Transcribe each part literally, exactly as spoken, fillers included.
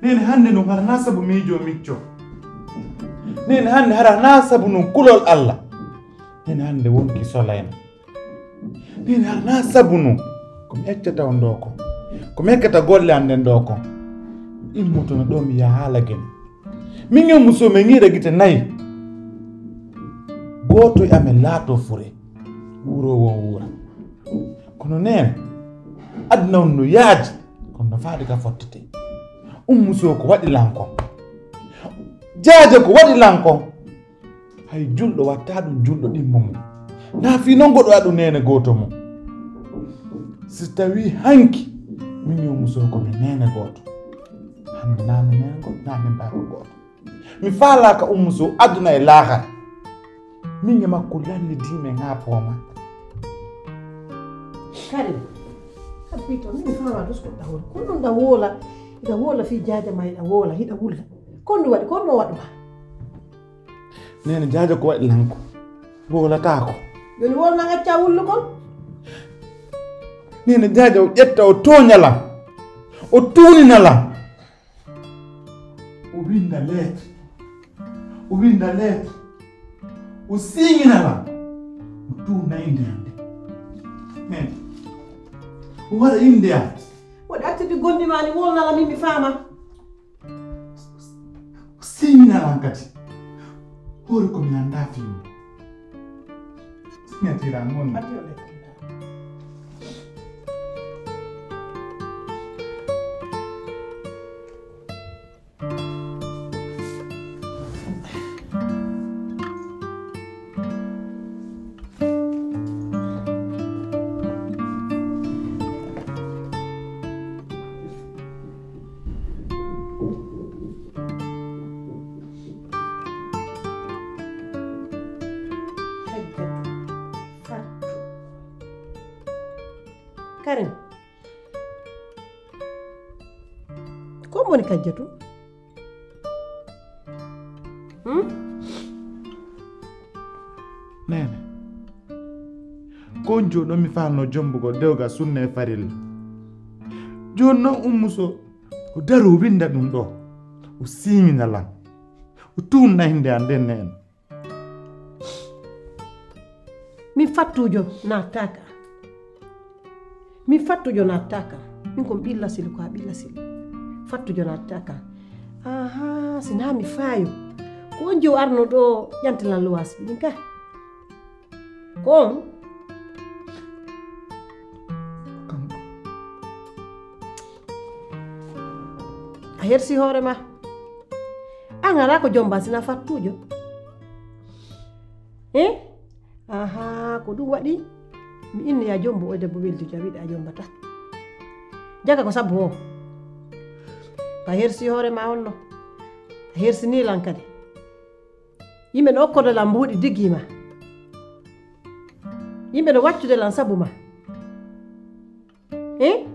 Nene hannde nun hara na sabu miijo micco. Nene hannde hara na sabu nun kulol Alla. Nene hannde wonki solayna. Nene hara na sabu nun. Ko mi accata on ɗoo ko. Ko mi accata golle an ɗen ɗoo ko. Mi immotono ɗoo mi yaha haala gene. Min e Ummu Sow men ŋiira gite nayi. Gooto e amen laato fure. Wuuro won wuura. Kono nene, aduna on no yaaji, kono no faade ka fottete. Ummu Sow ko waɗi lan kon. Jaaja ko waɗi lan kon. Hay julɗo watta ɗum julɗo ɗimmo mum. Na fii non goɗo waɗu nene gooto mum. Si tawi hanki, min e Ummu Sow ko mi nene gooto. Hande na mi nene gooto, na mi baaba gooto. Mi faalaaka Ummu Sow aduna e laakara. Min e makko lannidii men haa pooma. Karim, habbito, min mi faama dus ko ɗa woola. Ko ɗum ɗa woola, ɗa woola fii jaaja ma, ɗa woola, hiɗa wulla. Ko ɗum waɗi, ko ɗum waɗu ma? Nene jaaja ko waɗi lan ko. Woolataako. Joni woola nan acca wullu kon? Nene jaaja o ƴetta o tooña lan. O tuunina lan. O winda lettre. O winda lettre. O siñina lan. O tuuna innde an nde. Men. O waɗa innde an. Waɗi accude gonɗi ma ni wolnala min mi faama. O siñina lan kadi. Hoore ko mi anndaa fii mum. Signature an woni. Addi o lettre. Hajjatu, Fattu. Karim. Ko woni Kajjatu? Hmm? Nene. Ko on jooni mi faanno jombugol dewgal sunna e farilla. Jooni noon Ummu Sow o daro winda ɗum ɗo. O siñina lan. O tuunna hinde an nden nene. Min fattujo naataaka. Min fattujo naataaka. Min kon ɓilla sili ko a ɓilla sili. Fattujo naataaka. Aha, si naa mi faayo. Ko on jiw arno ɗo ƴante lan luwaasi. Min ka. Ko on. A hersi hoore ma. An alaa ko jomba sina fattujo. Eh? Aha, ko ɗum waɗi mi inni ya jombo o debbo weldu jawiɗa jombata. Jaga ko sabu o. A hersi hoore ma onno. A hersi ni lan kadi. Yimɓe no okkodo lan mbuuɗi diggi ma. Yimɓe no waccude lan sabu ma. Eh?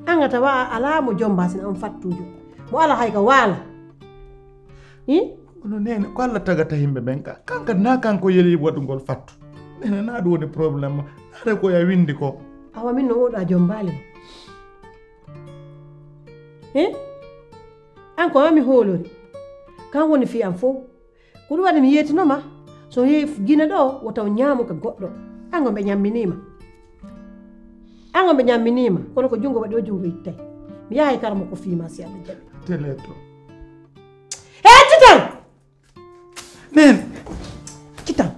An a tawa a alaa mo jomba sina on fattujo. Mo ala hay ka waala. Eh? Kono nene ko Allah tagata yimɓe ɓen ka. Kanka na kanko yeli waɗugol fattu. Nene na ɗum woni problème ma. Naare ko ya windi ko. Awa min no oɗo a jombaali mo. Eh? An ko ma mi hoolori. Kan woni fi am fow. Ko ɗum waɗi mi yeetinoma so yehi Gine ɗo wota o ñaamu ka goɗɗo. An on ɓe ñamminima. An on ɓe ñamminima kono ko junngo waɗi o junngo ittay. Mi yahay karamo ko fiima si Allah jaɓi. Tele to. He citan. Nen. Citan.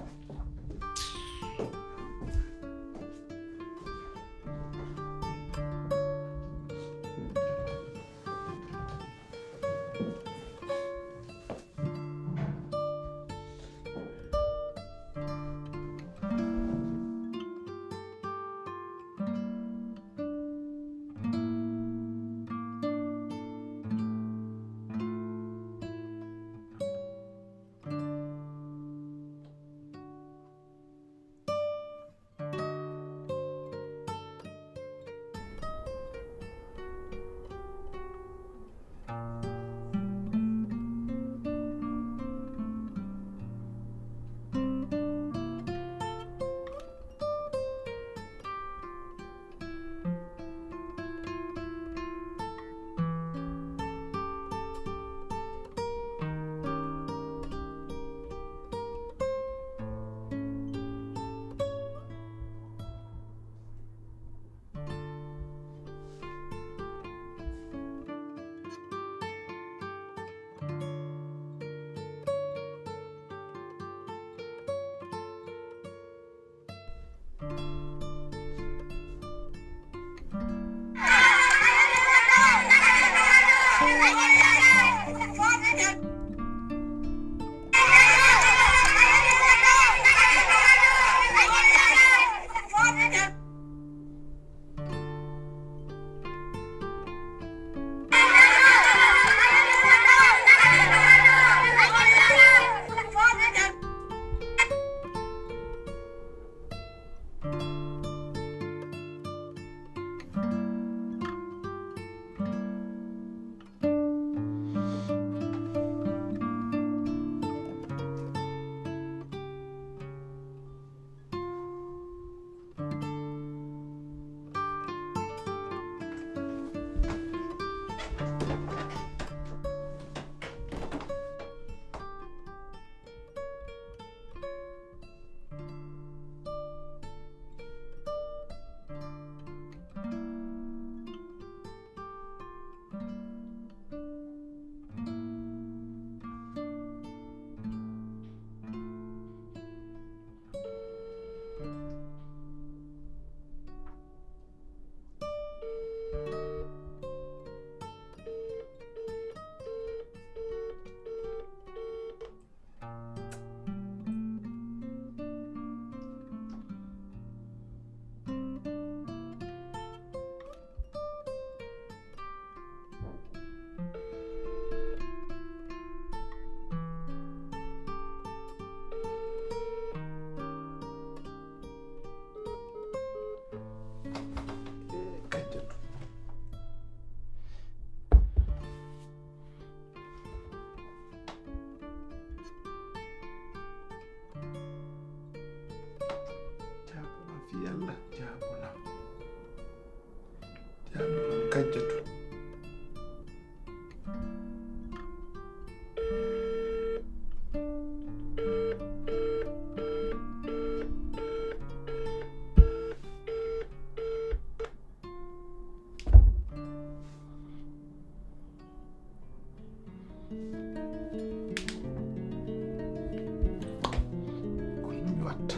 Jaabolam fii Allah, jaabolam. Jaabolam Kajjatu. Ko ɗum mi watta.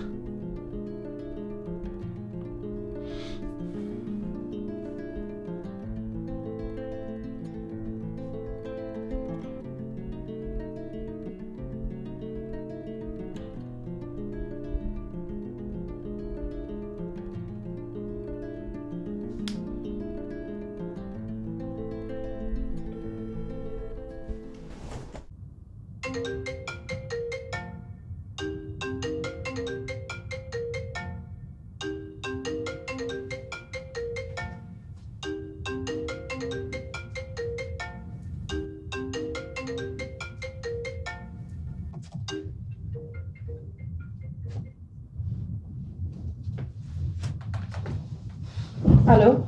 Allo.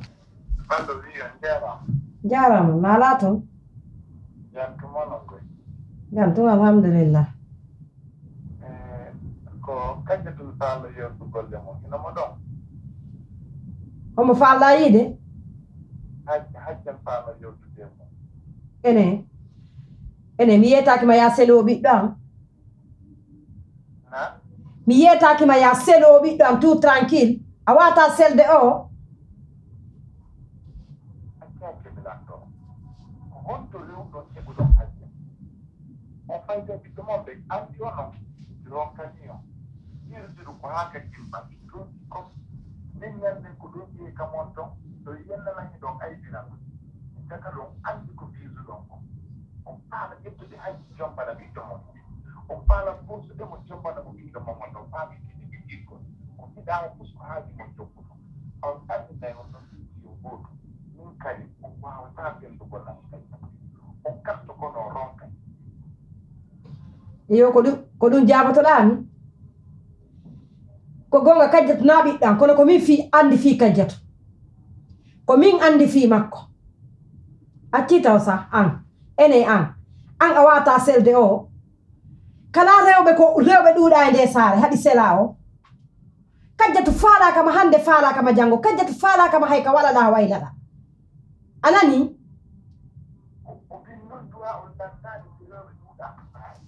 Allo, wi, on njaaraama. Njaaraama, maa laato? Jam tuma non koy. Jam tuma, alhamdulillah. Eh, ko kañƴe tun faalno yewtu golle mum, hino mo ɗon? Homo faalɗaa yiide? Haj-, hajjan faalno yewtude e mum. Ene, ene, mi yeetaaki ma yaa selo ɓiɗɗo am. Na? Mi yeetaaki ma yaa selo ɓiɗɗo am, tout tranquille. A waata selde o. Acca keɓilanɗo. Ko honto rewɗon heɓuɗon hajja? On fayda ɓiɗɗo mon ɓe anndi onon ronkanii on. Hirdiru ko haa ka jimma ɓiɗɗooji kon. Min ñannden ko ɗum ƴiye ka mon ton, ɗo yennanani ɗon aybina ɗum. Min taka ɗon anndi ko biisuɗon kon. On paama ƴettude hay jombana ɓiɗɗo mon. On paala fursude mo jombana mo ɓiɗɗo mon on ɗon paami tigi ɓe giggol. Ko fiɗaama fus ko haaju mon jokkuɗo. On anndinay on ɗon ɓiɗɗo yo gooto. Min kadi on waawataa fellugol am kadi. On karto kono on ronkay. Iyo, ko ɗum, ko ɗum jaabotoɗaa mi? Ko goonga, Kajjatu naa ɓiɗɗo am, kono ko min fii anndi fii Kajjatu. Ko min anndi fii makko. Accii taw sa, an, ene an, an a waata selde o. Kala rewɓe ko, rewɓe ɗuuɗaa e nde saare, haɗi sela o. Kajjatu faalaaka ma hannde, faalaaka ma janngo. Kajjatu faalaaka ma hay ka walaɗaa waylaɗaa. A nanii? Ko, ko min non duwaa on lantaani ko rewɓe ɗuuɗaa ko saare.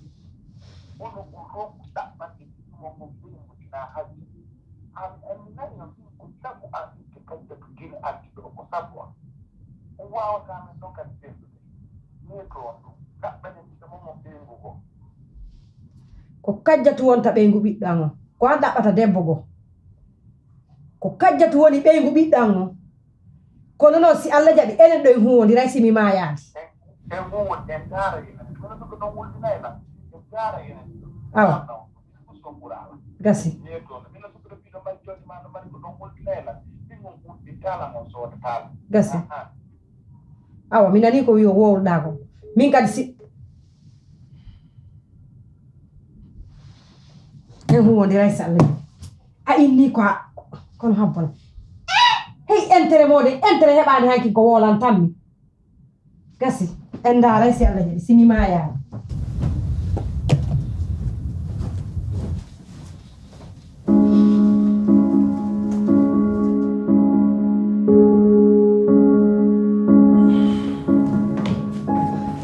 Kono ko ronku ɗaɓɓande ɗum on ko ɓuri mo ina hajji. An, an, an, Ko Kajjatu wonta ɓeyngu ɓiɗɗo an on. Ko an ɗaɓɓata debbo goo. Ko Kajjatu woni ɓeyngu ɓiɗɗo an on. Kono noon, si Alla jaɓi, enen ɗo en huuwondiray si mi maayaali. En huuwon, en ndaara enen. Kono so ko ɗon wultinay lan, en ndaara enen. Awa. Gasi. Gasi. Awa, mi nanii ko wi'o wowluɗaa ko. Min kadi si en huuwondiray si Alla jaɓi. A inni ko a, kono habbon. Hey, intérêt mooɗon, intérêt heɓaani hanki ko wowlantammi. Gasi, en ndaaray si Alla jaɓi, si mi maayaali.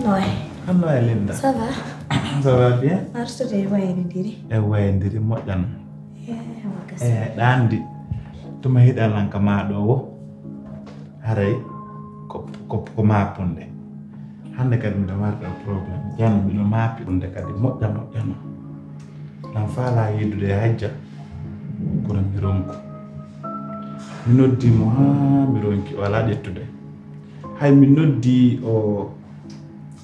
Noy. Anno e Linda. Ça va? Ça va bien? Artude e wayri ndiri. E wayri ndiri moƴƴan. Ewa, gasi. E ɗaandi. Tuma hiɗa lan ka maa ɗo wo. Haray ko, ko, ko maapunde. Hannde kadi miɗo mari ɗo problème. Jano miɗo maapi ɗum nde kadi moƴƴa moƴƴa non. Lan faalaa yeddude e Hajja, kono mi ronku. Mi noddi mo haa mi ronki, o alaa ƴettude. Hay mi noddi o,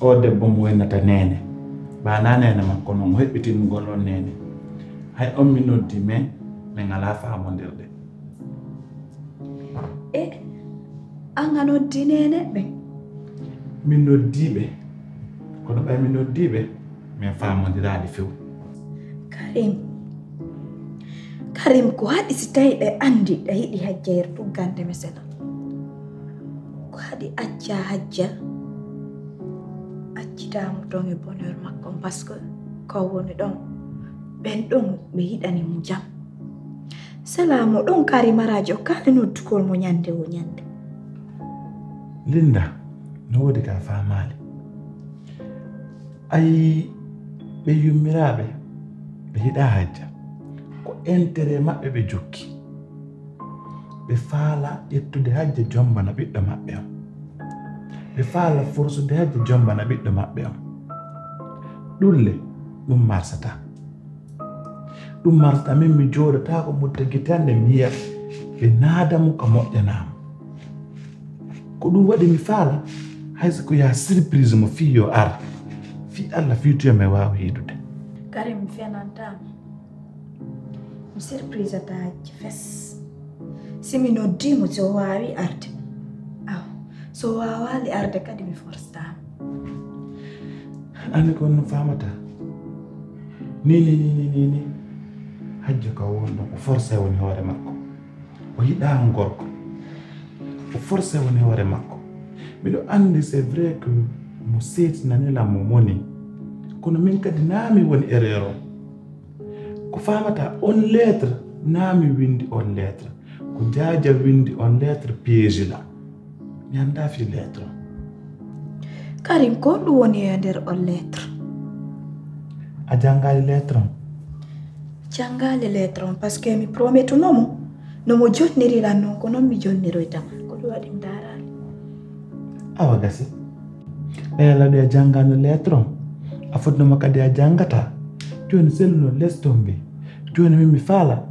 o debbo mo wonnata neene. Ba na neene makko non, o heɓɓitingol on neene. Hay on mi noddi, men, men alaa faamondirde. E, an a noddi neene ɓen? Mi noddi ɓe. Kono ɓay mi noddi ɓe, men faamondiraali few. Karim, Karim, ko haɗi si tawi ɓe anndi ɗa yiɗi Hajja, yer tuggande mi sela? Ko haɗi acca Hajja, accitaa mo ton e bonheur makko, parce que ko woni ɗon, ɓen ɗon ɓe yiɗani mo jam. Sela mo ɗon Karim araaji o kaali noddugol mo ñande wo ñande. Linda, no woodi ka faamaali. Ayi, ɓe yummiraaɓe, ɓe yiɗaa Hajja. Ko intérêt maɓɓe ɓe jokki. Ɓe faala ƴettude Hajja jombana ɓiɗɗo maɓɓe on. Ɓe faala forsude Hajja jombana ɓiɗɗo maɓɓe on. Ɗum le, ɗum marsataa. Ɗum marsataa, min mi jooɗataako mo tagitande mi yiya ɓe naada mo ka moƴƴanaama. Ko ɗum waɗi mi faala, hay so ko yaa surprise mo fii yo ar, fii Alla fii tuya mi waawa hiidude. Karim, mi fenantaa mo. Mi surprise ata Hajja fes. Si mi noddii mo, si o waawi arde. Aw, so o waawaali arde kadi, mi forsataa mo. Ani kon no faamata. Ni, ni, ni, ni, ni, ni. Hajja ka won ɗon, o forcé woni hoore makko. O yiɗaa gorko. O forcé woni hoore makko. Miɗo anndi, c'est vrai que mo seetinani lan mo moni. Kono min kadi naa mi woni erreur on. Ko faamata on lettre, naa mi winndi on lettre. Ko Jaaja winndi on lettre piège la. Mi anndaa fii lettre on. Karim, ko honɗum woni e nder on lettre? A janngaali lettre on? Janngaali lettre on, parce que mi prometuno mo, no mo jonniri lan non, ko non mi jonniroyta ma. Ko ɗum waɗi mi ndaaraali. Awa gasi. Ɓeya laɗi a janngaano lettre on. A fotnoma kadi a janngataa. Jooni selluno les tombe. Jooni min mi faala.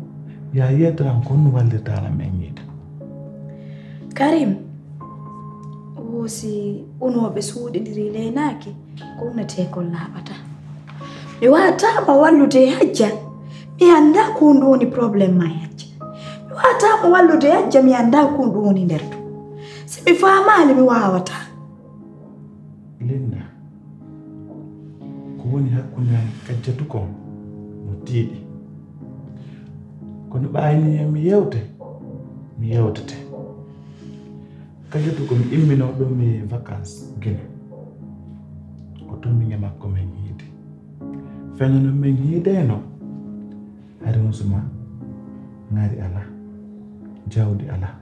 Yaa yettoran ko honno wallirtaa lan men ñiiɗa. Karim, wo si unooɓe suuɗindiri leynaaki, ko unateekon laaɓataa. Mi waawataa mo wallude e Hajja, mi anndaa ko honɗum woni problème maa e Hajja. Mi waawataa mo wallude e Hajja, mi anndaa ko honɗum woni nder ɗum. Si mi faamaali, mi waawataa. Linda, ko woni hakkunde an Kajjatu kon no tiiɗi. Kono ɓaayni mi yewte, mi yewtete. Kajjatu ko mi imminoo ɗo mi vacances Guinée. Ko ton min e makko min hiidi. Fenano min hiideyno, hari on suma ŋari alaa, jawdi alaa.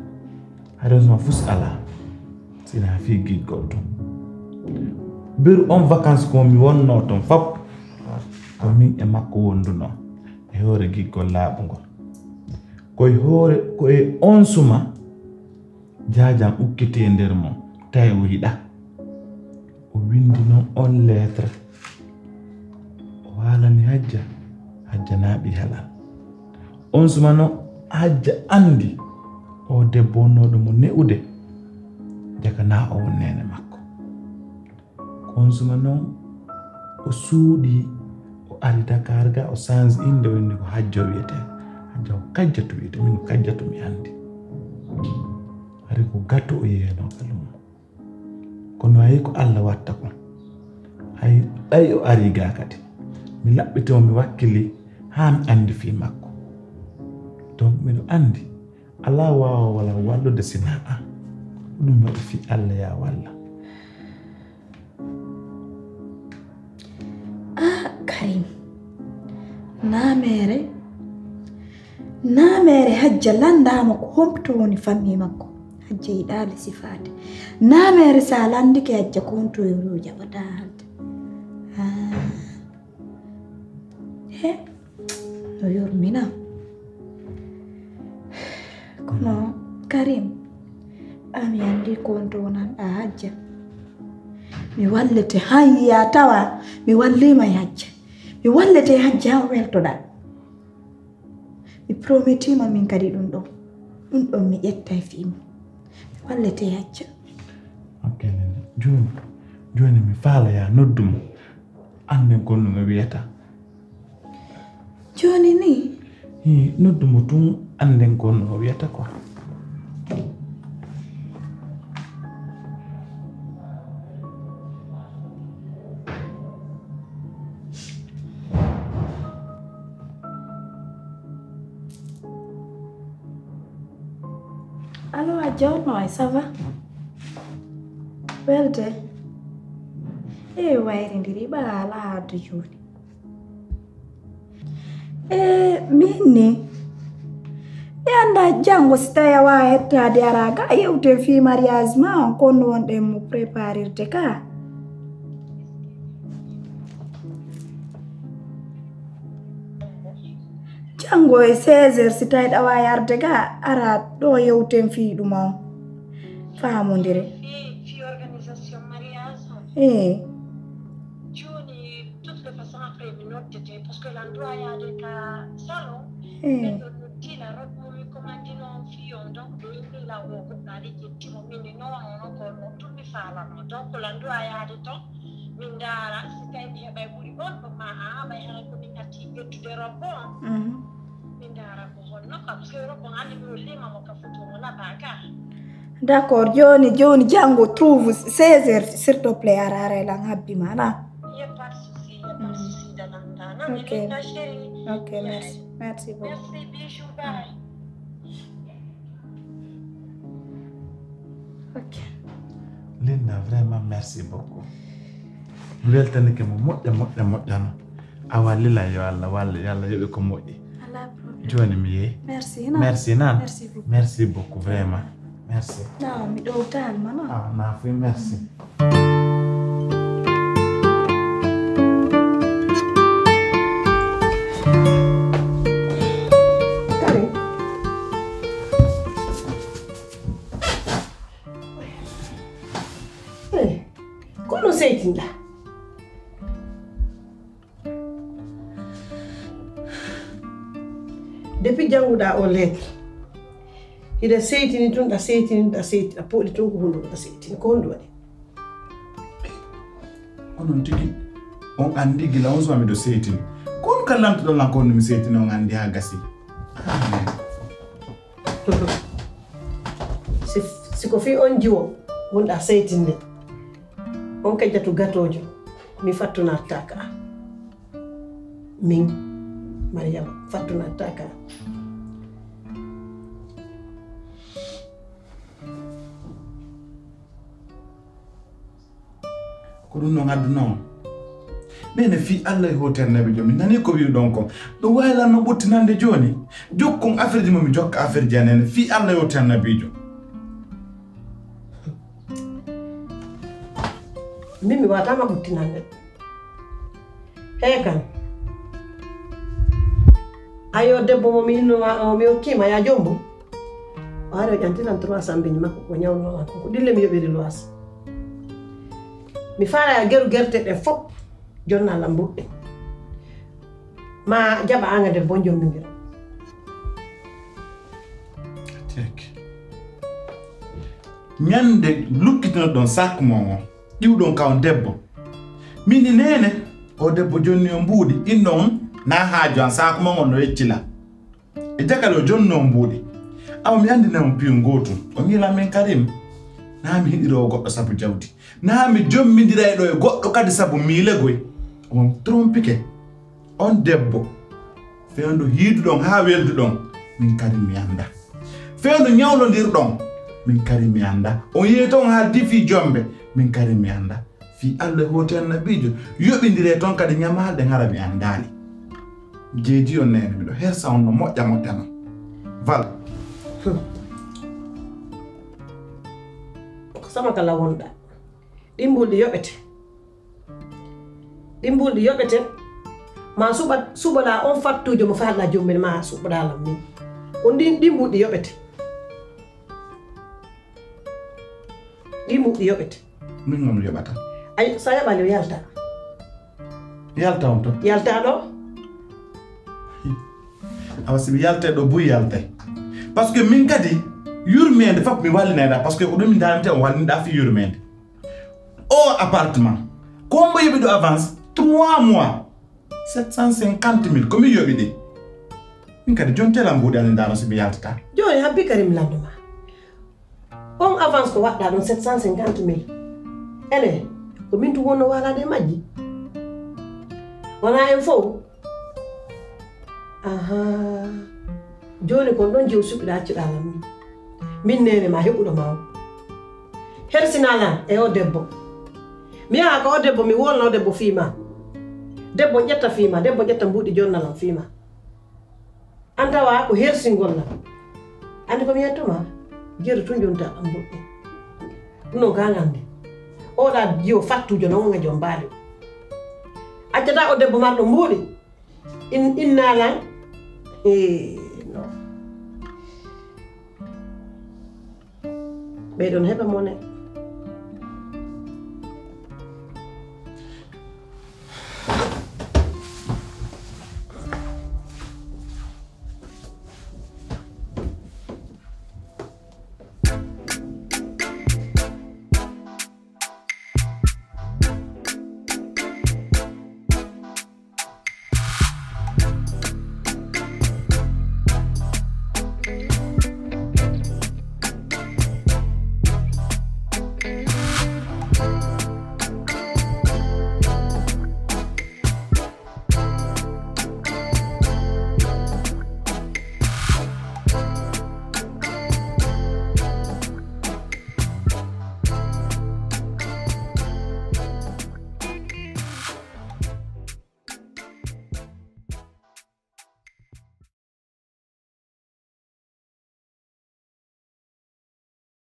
Hari on suma fus alaa. Sina fii giggol ton. Beru on vacances ko mi wonnoo ton fop, ko min e makko wondunoo e hoore giggol laaɓungol. Ko e hoore, ko e on suma Jaajan ukkiti e nder mum, tawi o yiɗaa. O winndi non on lettre. O haalani Hajja, Hajja na ɓii halal. On suma no Hajja anndi o debbo wonnooɗo mo ne'ude, jaka na o won neene makko. Ko on suma noon o suuɗi, o ari Dakar ga, o change innde, o inni ko Hajjo wiyetee. Hajja ko Kajjatu wiyetee, min ko Kajjatu mi anndi. Ari ko gato o yeeyanoo ka luumo. Kono hay ko Alla watta kon. Hay ɗay o ari ga kadi. Mi laɓɓitoo, mi wakkili haa mi anndi fii makko. Donc miɗo anndi alaa waawa wala wallude si na an. Ko ɗum waɗi fii Alla ya walla. Ah, Karim. Nameere. Nameere Hajja lanndaama ko homto woni fammi makko. Hajja yiɗaali sifaade. Nameere so a lanndike Hajja ko honto yoro jaɓataa haalde. Ah. He, no yurminam. Kono Karim, a mi anndi ko honto wonanɗaa Hajja. Mi wallete han ya tawa mi walliima e Hajja. Mi wallete Hajja han weltoɗaa. Mi prometima min kadi ɗum ɗon. Ɗum ɗon mi ƴettay fii mum. Mi wallete Hajja. Ok, Nene. Jooni, jooni mi faala ya noddu mo. Annden kon no wiyata. Jooni ni? Hi, noddu mo tun annden kon no wiyata quoi. Allo, a jawno ay, ça va? Welde. E wayrindiri ba ala haalde jooni. E min ni. E annda janngo si tawi a waawa hettaade ara ga yewten fii mariage ma on, kon no wonɗen mo préparirde ka. Janngo e seize heures si tawi ɗa waawi arde ga, ara ɗo yewten fii ɗum on. Faamondire. Fii fii organisation mariage on. Ee. Jooni, toutes les façons après mi noddete parce que lan doit yaade ka salon. Ee. Ɓen ɗon noddila robe mo mi commandino on fii on, donc ɓe inni lan wo goɗɗo ari ƴetti mo, min ni non, on ko on tun mi faalano, donc lan doit yaade ton. Min ndaara si tawi mi heɓay ɓuri on ɗo ma a haɓay hara ko min arti ƴettude robbo on. Min ndaara ko honno ka parce que robbo on anndi mi hollima mo ka foto mo laɓa ka. D'accord, jooni jooni janngo trouve seize heures s'il te plaît, ara ara lan habbi ma na. Il y a pas de souci, il y a pas de souci, Dananda. Non, ok. Mais ma chérie. Ok, merci. Merci beaucoup. Merci, bisous, bye. Ok. Linda, vraiment merci beaucoup. Mi weltanike mo moƴƴa moƴƴa moƴƴa no. Awa lila yo Allah walle, yo Allah yoɓe ko moƴƴi. Jooni mi yehi. Merci nan. Merci nan. Merci beaucoup. Merci beaucoup vraiment. Merci. Non, mi ɗowtal ma non. Ah, na fuy merci. Kono seytinɗa. Depuis jannguɗa o lettre, hiɗa seytini tun, ɗa seytini, ɗa seytini, ɗa pooɗi tun ko hunduko ɗa seytini, ko honɗum waɗi? Onon tigi on anndi gila on suma miɗo seytini. Kon ka lantoɗon lan kon mi seytini on anndi ha gasi. Si, si ko fii on jiwo wonɗa seytinde, on kajjatu gatoojo, mi fattunattaka. Min Mariama fattunattaka. Ko ɗum noon adduno on. Nene fii Allah e hooti annabiijo, mi nanii ko wi'uɗon kon. Ɗum waawi lan no ɓuttinande jooni. Jokkon afirji mo mi jokka afirji an nene fii Allah e hooti annabiijo. Min mi waataama ɓuttinande. Hee kan. Ayo debbo mo mi inno ma o mi hokkima ya jombo. O ari o ƴantinan trois cent mbeñi makko ko ñawno makko ko ɗille mi yoɓiri lois. Mi faala ya geru gerte ɗe fof jonna lambuɗɗe. Ma jaɓa an e debbo on jommindira. Tek. Ñande lukkitinoɗon sac mon on, iwɗon ka on debbo. Min ni neene, o debbo jonni o mbuuɗi, inno on na haaju an, sac mon on no yeccila. E jakali o jonno o mbuuɗi. Awa mi anndina on piyu ngootu. O miila min Karim. Na mi hiɗiro o goɗɗo sabu jawdi. Na mi jommindiray ɗo e goɗɗo kadi sabu miilegoy. On trompike. On debbo. Fewndo hiiduɗon haa welduɗon. Min Karim mi annda. Fewndo ñawlondirɗon. Min Karim mi annda. On yehi ton haa difi jombe. Min Karim mi annda. Fii Allah e hooti annabiijo, yoɓindire ton kadi ñamaalɗe ŋara mi anndaali. Jeedi on neene, miɗo hersa on no moƴƴa moƴƴa non. Val. Hmm. Ko sama kala wonɗa. Ɗin mbulɗi yoɓete. Ɗin mbulɗi yoɓete. Ma suɓa, suɓoɗa on fattuujo mo faalɗa jommel ma suɓoɗa lam min. Ko ɗin, ɗin mbulɗi yoɓete. Ɗin mbulɗi yoɓete. Min on mi yoɓata. Ay, sa yoɓali o yalta. Yalta on ton. Yalta ɗo. Awa si mi yalte ɗo buy yalte. Parce que min kadi yurmeende fof mi wallinayɗa. Parce que ko ɗum mi darante on wallinɗa fi yurmeende. O appartement. Ko mbo yoɓi ɗo avance trois mois. Sept cent cinquante mille ko mi yoɓi ɗi. Min kadi jontelam mbuuɗi ani ndano si mi yaltata. Jooni habbi Karim landu ma. On avance ko waɗɗa ɗon sept cent cinquante mille. Ene, ko min tun wonno waalade e majji. Wona en fow. Aha. Jooni kon ɗon jew suɓiɗa accuɗa lan min. Min neene ma heɓuɗo ma on. Hersina lan e o debbo. Mi yaha ko o debbo mi wolna o debbo fii ma. Debbo ƴetta fii ma, debbo ƴetta mbuuɗi jonna lan fii ma. An tawa ko hersingol lan. Andi ko mi yettuma? Jeru tun jonta an mbuuɗi. Ɗum non ka ngande. Oɗa jiyo fattujo non nga jom mbaali. Accata o debbo marɗo mbuuɗi. In, inna lan. Eh, no. Ɓe ɗon heɓa mone.